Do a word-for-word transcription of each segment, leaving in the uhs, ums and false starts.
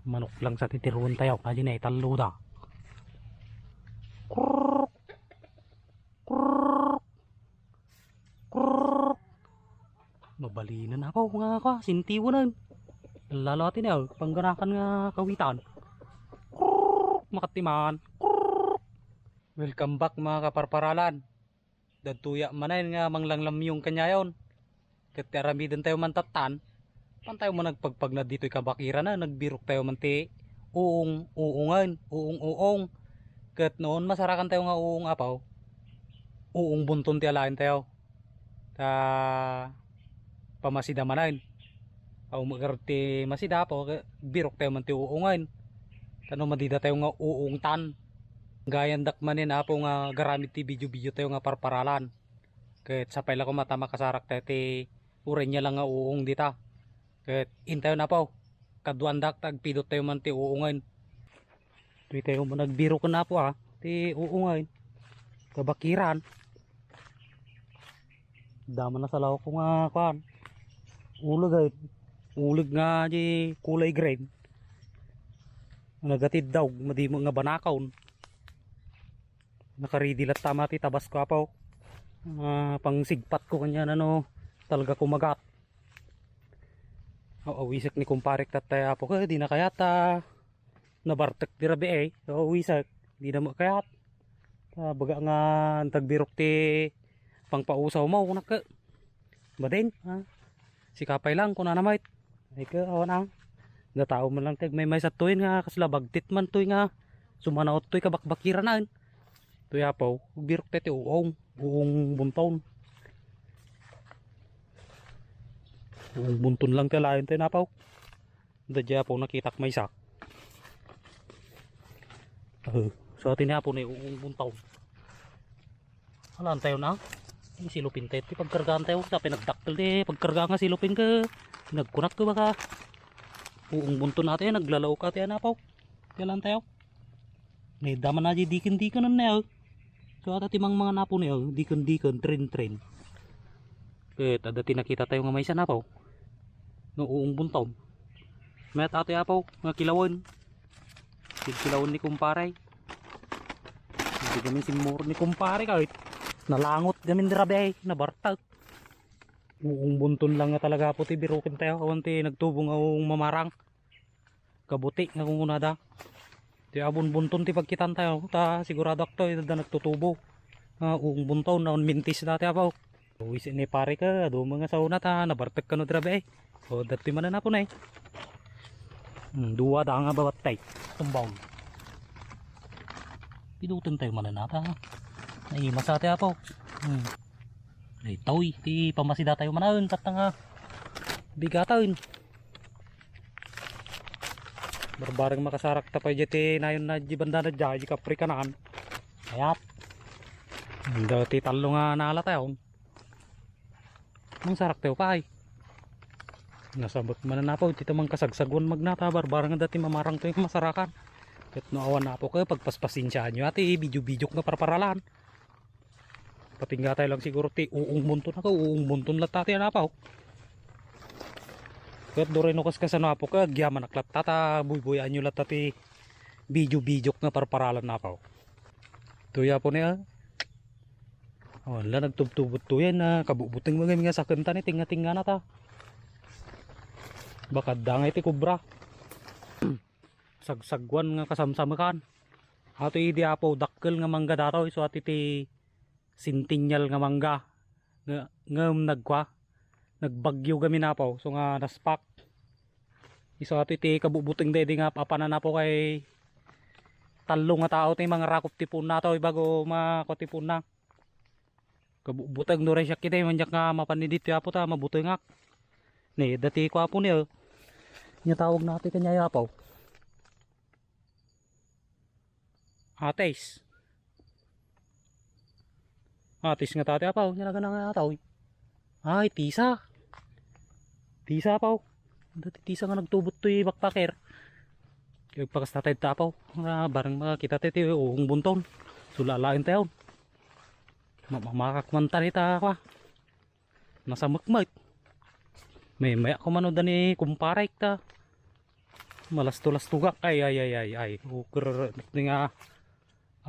Manok lang sa titirwen tayo, kadi na itallo da. Krrrk. Krrrk. Krrrk. Mabalinen ako nga ako, sintiwanan. Lalo ati na, pangganakan nga kawitan. Krrrk. Makatiman. Krrrk. Welcome back, mga kaparparalan. Dadtoya manen nga manglanglamyong kanyayon. Ket ti aramiden tayo man tattan, pantayo man nagpagpagna ditoy kabakiran na nagbirok tayo man ti uong, uongen, uong, uong. Ket noon masarakan tayo nga uong apaw, uong bunton ti alaen tayo. Ta pamasida manen. Aw, magar ti masida apaw, ket birok tayo man ti uongen. Tano madida tayo nga uongtan. Gayandak manen apo nga garamid ti video-video tayo nga parparalan. Ket sapay la koma ta makasarak tayo ti uray nia lang nga uong dita. Ket intayon apo, kaduandak ta agpidot tayo man ti uongen. Toy tayo man agbiroken apo a, ti uongen. Kabakiran. Dama na sa lawak ko nga kuan. Uleg ay. Uleg nga di kulay green. Nagatid daw, madimo nga banakaon. Nakaridi latta mati tabas ko apo. Ah, pangsigpat ko kanyan ano, talaga kumagat. Aw, awisek ni kumparek tattay apo. Kaya di na kayat ta nabartek di rabii. Aw, awisek. Di na mo kayat. Ah, baga nga antagbirok ti pangpausaw mo, kunak. Baden, ha? Sikapay lang, kunana met. Ay ka, awan ang. Nga tao man lang teg, may may sa tuwin nga, kasla bagtit man tuwi nga, sumanaot tuwi kabakbakiran na. Tuwi apaw, birok tayo ti uong, uong bunton. Uong bunton lang ti alaen tayo napaw. Dadya apaw nakitak maysa. Uh, so, atin apaw na uong bunton. Alaan tayo na. Ang silupin tayo. Ti pagkargaan tayo. Sa pinagdakkel ti pagkarga nga silupin ka. Nagkunak ka baka. Uong bunton natin. Naglalaok ka tayo napaw. Alaan tayo. May daman na di dikin-dikin na yun. So, ata ti mang mga napo na yun. Dikin-dikin. Train-train. Ket adda ti nakita tayo nga maysa napaw. No, uong bunton. Mayat atoy apaw nga kilawen. Tigkilawen ni kumpare. Hindi gamin simmurot ni kumpare kahit nalangot gamin di rabii, nabartak. Uong bunton lang nga talaga apo ti biruken tayo. Awan ti nagtubo nga uong mamarang. Kabuti nga kunkunada. Ti abon bunton ti pagkitan tayo. Ta sigurado akto, idada nagtutubo. Ah, uong bunton, naon mintis dati apaw. Uwi si ni pare ka, adu mo nga sauna ta, nabartek kano di rabii. O, dati manen apo na eh. Hmm, duwa da nga babattay. Tumbaw. Piduten tayo manen ata. Ay, masate apo. Hmm. Ay, tawi, ti pamasida tayo manen, tatta nga. Bigatan. Barbareng makasarak ta pay ti nayon na di banda na di, di kaprikanan. Ayat. Anda ti tallo nga nala tayo. Mangsarak tayo pay. Nasabot man na po, ti tamang kasagsaguan magnata, barbareng dati mamarang tayo masarakan. Ket no awan na po kayo, pagpaspasensyaan nyo ati, video-video nga parparalan. Patingga tayo lang siguro ti uong bunton ako, uong bunton latta ti anapaw. Ket duray no kas kasano apo ka, agyaman ak latta ta buybuyan nyo latta ti video-video nga parparalan napaw. Tuya po niya. Oh, la nagtubtubot tuyan na kabubuteng mga mga sakentan ni tinga-tinga na ta. Baka dangay ti kubra. Sagsagwan nga kasamsamekan. Ato idi apo dakkel nga mangga datoy, so ati ti centennial nga mangga. Nga, ngem nagkua, nagbagyo gamin apo, so nga naspak. Isu ato iti kabubuteng daydi nga apanan apo kay tallo nga tao ti mangarakop ti puonna to, ibago makua ti puonna. Kabubuteng do ray siak iti, manjak nga mapan ni ditoy apo ta, mabutengak. Ni, dati ko apo ni, oh. Nya tawag na ati kanya apo. Atis. Atis nga tati apaw, nya nagana nga ataw. Ay, tisa. Tisa apaw. Dati tisa nga nagtubot to'y backpacker. Kaya pakas tatay ta apaw. Ah, barang makakita tayo, ti uong bunton. Sulalain tayo. Mamamakak man ta rita, kwa. Nasamekmek. May maya ko mano dani kumparay ta. Malasto-lastogak. Ay, ay, ay, ay, ay. Uker nga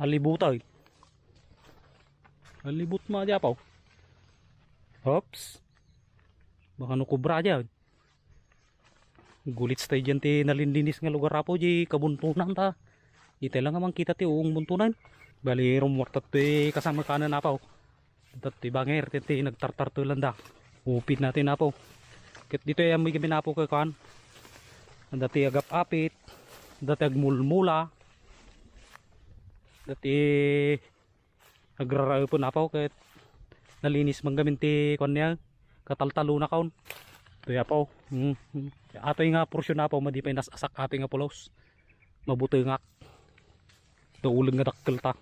alibutay. Alibut ma di apo. Oops. Baka no kubra diyan. Gulits tayo diyan ti nalinlinis nga lugar apo, di kabuntonan ta. Itay lang nga mangkita ti uong buntonan. Bali, rummuarta ti kasamakanan apo. Dati banger ti, ti nagtartartulan da. Upid natin apo. Ket dito ay amoy gamin apo kay kuan. Dati agap-apit. Dati agmulmula. Dati agraraepen apo ket nalinis man gamin ti kuan niya. Kataltaluna kaon. Ito ya apo. Hmm. Atoy nga porsyon apo, madi pay nas-asak atoy nga pulos. Mabutengak. Dauleng nga dakkel ta.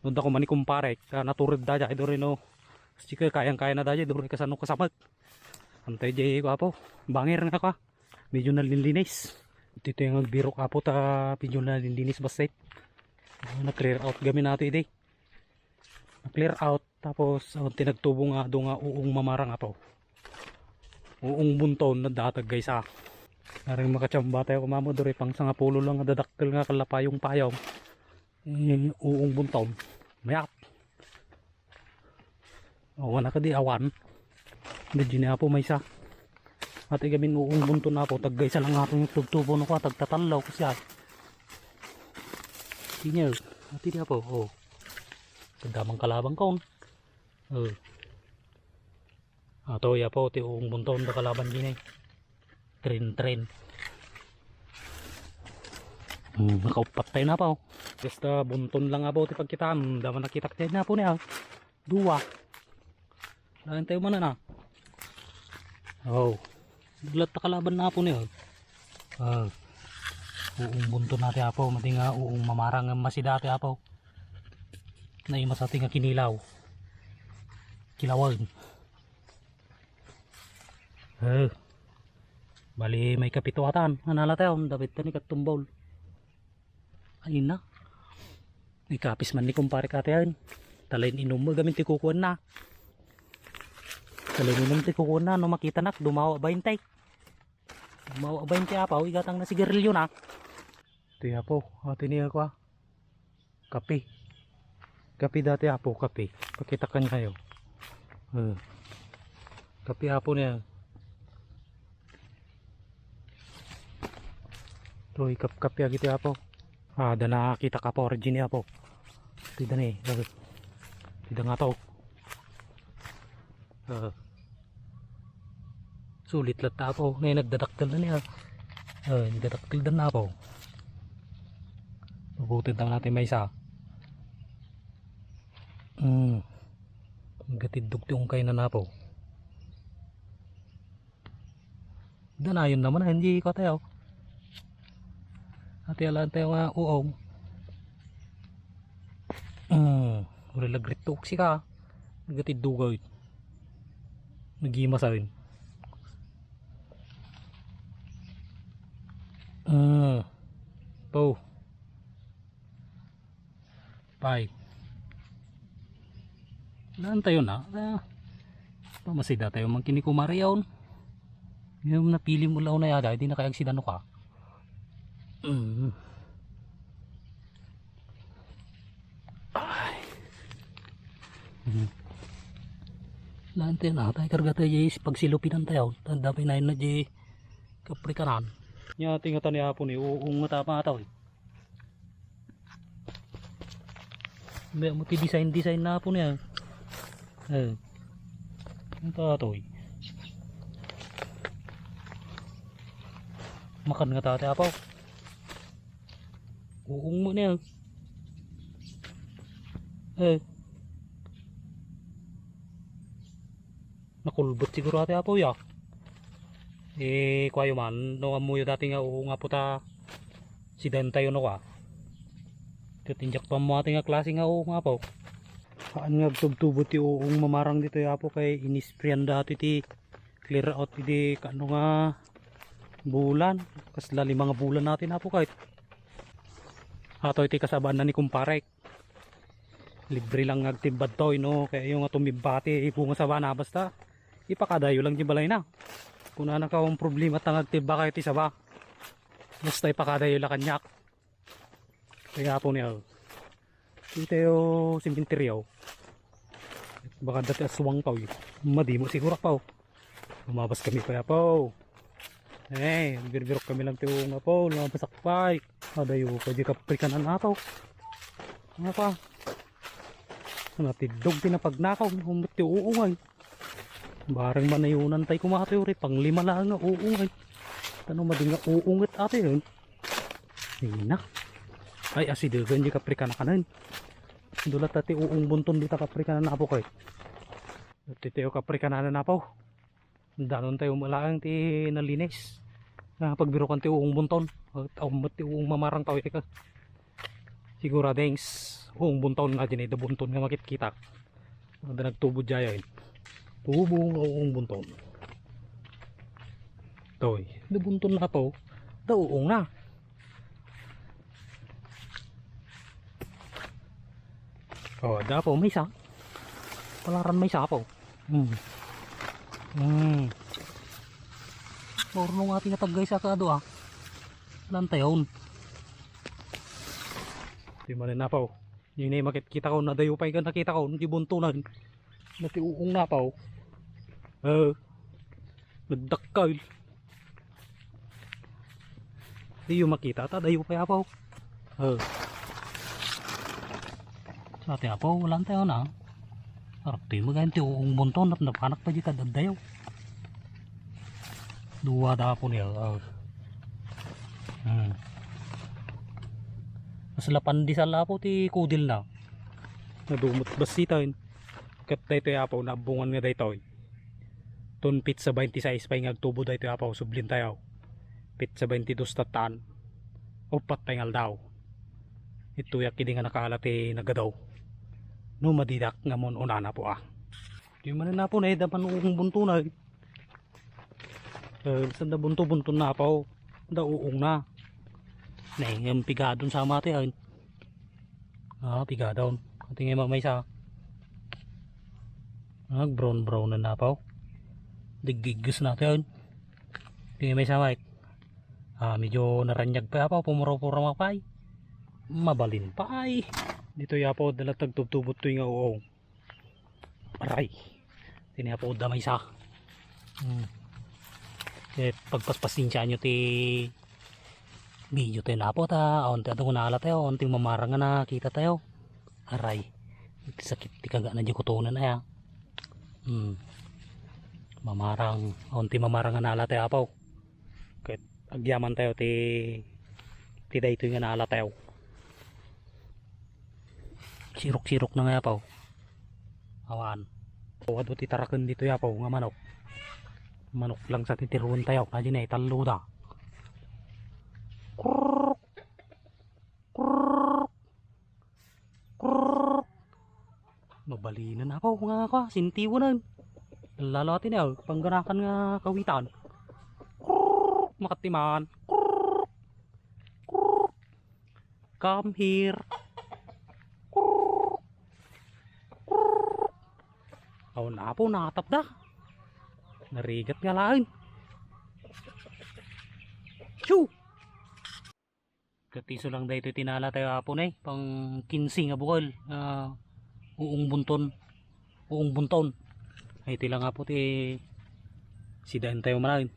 Nodda ko man ni kumpare, ka natured da jay duri no. Sige, kayang-kaya na da jay duri kasano kasamek. Antay jay ko apo. Banger nga ka. Medyo nalinlinis. Ito yung agbirok apo ta medyo nalinlinis bassit. Ah, na-clear out gamin nato idi. Na-clear out tapos ang tinagtubo nga adu nga uong mamarang apo. Uong bunton na datag guys ha. Naring makachamba tayo kumamo duri pang sangapulo lang nga dadakkel nga kalapayong-payong. Eh, uong bunton. Mayat. Awan na kadi awan. Medyo ni apo maysa. Ati gamin uong bunton apo, taggaysa lang apo yung tugtubo no ka, tagtatallaw ko siya. Senior, ati di apo, oh. Tagdamang kalabang kaon. Oh. Ato, ya po, ti uong bunton da kalaban din eh. Trin, trin. Hmm, nakauppat tayo na pa, oh. Basta bunton lang apo ti pagkitaan. Dama nakitak tayo na po niya. Dua. Lain tayo man na. Oh. Biglat ta kalaban na po niya. Ah. Uong bunton natin apo. Mati nga uong mamarang nga masidati apo. Naimas ati nga kinilaw. Kilawan. Eh. Bali, may kapito atan. Anala tayo, dapit ta ni katumbol. Ay na. May kapis man ni kumpare katayan. Talayin inum mo gamin ti kukuan na. Talayin inum ti kukuan na, no makita nak, dumawa bainte. Dumawa bainte apaw, igatang na sigarilyo na. Ti apo, ati niya ko ah. Kape. Kape dati apo, kape. Pakita kan kayo. Eh. Kape apo niya. Ito, ikapkape agiti apo. Ah, da nakita ka po, origin niya po. Tida ni. Eh. Tida nga to. Eh. Sulit latta apo. Nay nagdadakkel na niya. Eh, nagdadakkel dan na apo. Pabutin tayo natin may isa. Hmm. Gatiddog ti ungkay na napo. Danayon naman, hindi ko tayo. Ati alaan tayo nga uong. Hmm. Uri lagrit to uksi ka. Nagatiddog ay. Nagimasain. Hmm. Po. Pay. Laan tayo na. Ah, pamasida tayo man kini kumarion. Yung napili mo law na yada, hindi na kaya agsidano ka. Mm. Ay. Mm. Laan tayo na. Tayo karga tayo, Jay. Pagsilupinan tayo. Tanda pa yun na, Jay. Kaprikanan. Nya, tingatan ni Apo ni, uungat apa nga tao, eh. May mo ti design-design na po niya. Eh. Ang tatoy. Makan nga tate apaw. Uong mo niya. Eh. Nakulbot siguro ati apo ya. Eh, kuayo man, no ammoyo dati nga uong apo ta sidaentayo no ka. Ket injak pa mo ati nga klase nga uong apo. Saan nga agtubtubo ti uong mamarang dito ya apo kay inisprayan dati ti clear out idi kano nga bulan. Kasla lima nga bulan natin apo kahit. Ato iti kasabaan na ni kumpare. Libre lang nga agtimbad toy, no? Kaya yung nga tumibba ti bunga sabana, basta ipakadayo lang di balay na. Kung ano ka ang problema ta nga agtibba kayo ti saba. Basta ipakadayo la kaniak. Kaya po niya, oh. Ito yung simenteryo. Baka dati aswang pa, eh. Madimo siguro pa, oh. Lumabas kami pa, Apo. Eh, birbirok kami lang ti uong, Apo. Lumabas ako pa, eh. Adayo pa di kaprikanan, Apo. Ano pa? Natiddog ti napagnakaw, humot ti uong ay. Bareng manayunan tay kumatoy, uri, panglima lang nga uong ay. Ano madi nga uunget ate yun? Ina. Ay, asidegan di kaprikanan kanan. Dulat ti uong bunton dita kaprikanan, Apo, kay. Dati ti kaprikanan, Apo. Danon tayo malaang ti nalinis. Ah, pagbirukan ti uong bunton. At aumot ti uong mamarang tayo ka. Siguro dings uong bunton na din, eh, da bunton nga makitkitak. Ada nagtubo dyan. Tubo nga uong bunton. Toy, da bunton na po. Da uong na. Oh, ada po, may isa. Palaran may isa po. Hmm. Hmm. Orno nga tinatag guys, aka adu, ah. Lantayon. Di man na po. Yun ay makikita ko, nadayo pa yung nakita ko, di buntunan. Nati uong na po. Eh, nagdakkel. Diyo makita, ta dayo pa, Apo. Oh. Sa ti Apo, wala tayo na. Arap ti magayon ti uong bunton, nap-, napanak pa di kadadayo. Dua da Apo niya, oh. Hmm. Mas lapan di sa Apo ti kudil na. Nadumot basitan. Ket daytoy, Apo, naabungan nga daytoy. Ton petsa baintisais pay nga agtubo daytoy, Apo, sublin tayo. Petsa baintidos tatan. Uppat pay nga aldaw. Ituyak idi nga nakaala ti nagadaw. No madidak nga mun-unana po, ah. Di man na po, naida man uong bunto na, eh. Eh, sanda bunto-bunto na, Apo. Da uong na. Naingem pigadon sa mati, ay. Ah, pigadon. Tingnan mo, may isa. Ah, brown-brown na, Apo. Diggigus na, ay. Tingnan mo, isa, Mike. Ah, medyo naranyag pa, Apo. Pumuro-puro pa, ay. Mabalin pa, ay. Dito, Apo, dala tagtubtubot to nga uong. Aray. Tini Apo da maysa. Hmm. Eh, pagpaspasensiaan nyo ti video tayo na po ta. Awan ti adungan ala tayo. Awan ti mamarang nga nakita tayo. Aray. Iti sakit ti kaga na di kutunan aya. Hmm. Mamarang. Awan ti mamarang nga nala tayo, Apo. Ket agyaman tayo ti, ti daytoy nga nala tayo. Sirok-sirok na nga, Apo. Awan. O, adu ti taraken ditoy, Apo, nga manok. Manok lang sa titiruen tayo. Adi na, itallo da. Kurruk. Kurruk. Kurruk. Mabalinen, Apo, nga ka, sintiwanan. Lalo ati na, pangganakan nga kawitan. Kurruk. Makatiman. Kurruk. Kurruk. Come here. Awan, Apo, natapda. Narigat nga laeng. Shoo! Ket isu lang daytoy ti nala tayo, Apo, ne. Pang kinse nga bukel. Ah, uong bunton. Uong bunton. Ay, iti lang, Apo, ti sidaen tayo manen.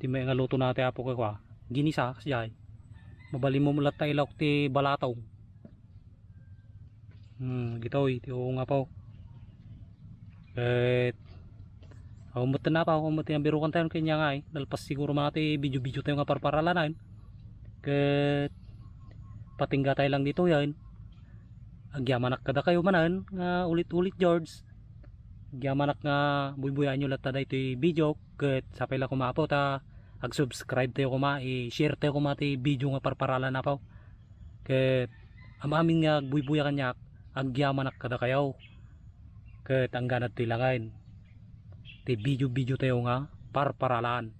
Ti may nga luto na ti Apo, kay kua, ginisa, kasi ay. Mabalin mo latta ilawok ti balatong. Hmm, gitoy, ti uong, Apo. Ket, awan met ti napa, awan met ti nabirukan tayo, kanya nga, ay. Nalpas siguro man ti video-video tayo nga parparalanan. Ket, patingga tayo lang ditoy, ay. Agyamanak kada kayo manen, nga ulit-ulit, George. Agyamanak nga buybuyaen nyo latta daytoy video, ket sapay la koma, Apo, ta ag-subscribe tayo koma, i-share tayo koma ti video nga parparalan, Apo. Ket am-amin nga agbuybuya kaniak, agyamanak kada kayo. Ket anggana ditoy langen ti video-video tayo nga parparalan.